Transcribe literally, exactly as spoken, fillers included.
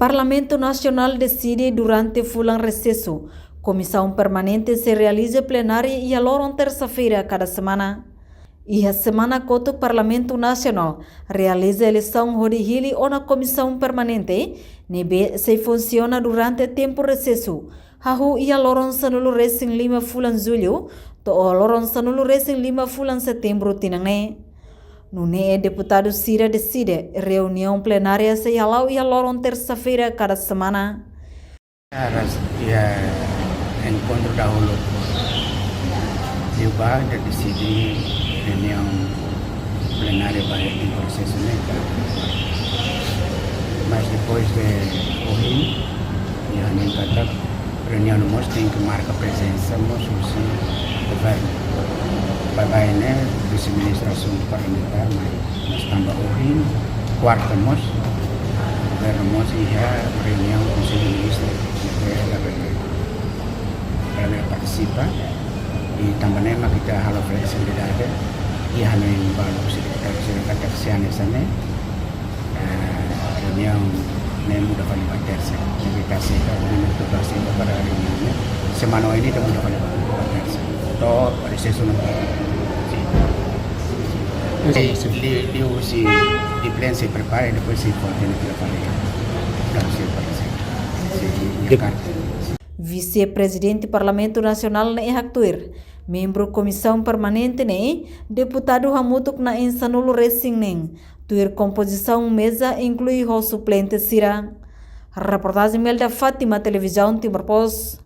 Parlamentu Nasionál deside durante fulan resesu, Komisaun Permanente sei realiza plenária iha loron tersa-feira kada semana. Iha semana kotuk Parlamentu Nasionál realiza eleisaun hodi hili ona Komisaun Permanente, ne'ebé sei funsiona durante tempu resesu, hahú iha loron sanulu-resin-lima fulan Jullu, to'o loron sanulu-resin-lima fulan Setembru tinan ne'e. Nune'e deputadu sira deside reuniaun plenária sei hala'o iha loron tersa-feira kada semana. Ras iha enkontru dahuluk, liubá ita deside reuniaun plenária ba iha tempu resesu ne'e ka. Mas depois de ohin, iha ne'e katak reuniaun mós tenke marka prezensa mós husi governu. Baibain ne'e, Vise-Ministru Asuntu Parlamentár, mai, mas tanba ohin, kuarta mós, governu mós iha reuniaun Konsellu Ministru, ne'ebé labele, labele partisipa, i tanba ne'e mak ita halo fleksibilidade, i hanoin balu husi deputadu sira katak se hanesan ne'e, eh, reuniaun ne'e muda fali ba tersa. Jadi, ita aseita, ohin ita aseita para reuniaun ne'e. Semana oin ita muda fali ba, ba tersa. To'o resesu no. Sin. Liu, liu husi diplén sei prepara, depois sei fó tiha ona fali. Entaun sei para sei. Sei, sei, Dep- karta. Vise-Prezidente Parlamentu Nasionál ne'e haktuir, membru Komisaun Permanente ne'e, deputadu hamutuk na'in sanulu-resin-neen, tuir kompozisaun meza inklui ho suplente sira. Reportajen Melda Fátima, Televizaun Timor Post.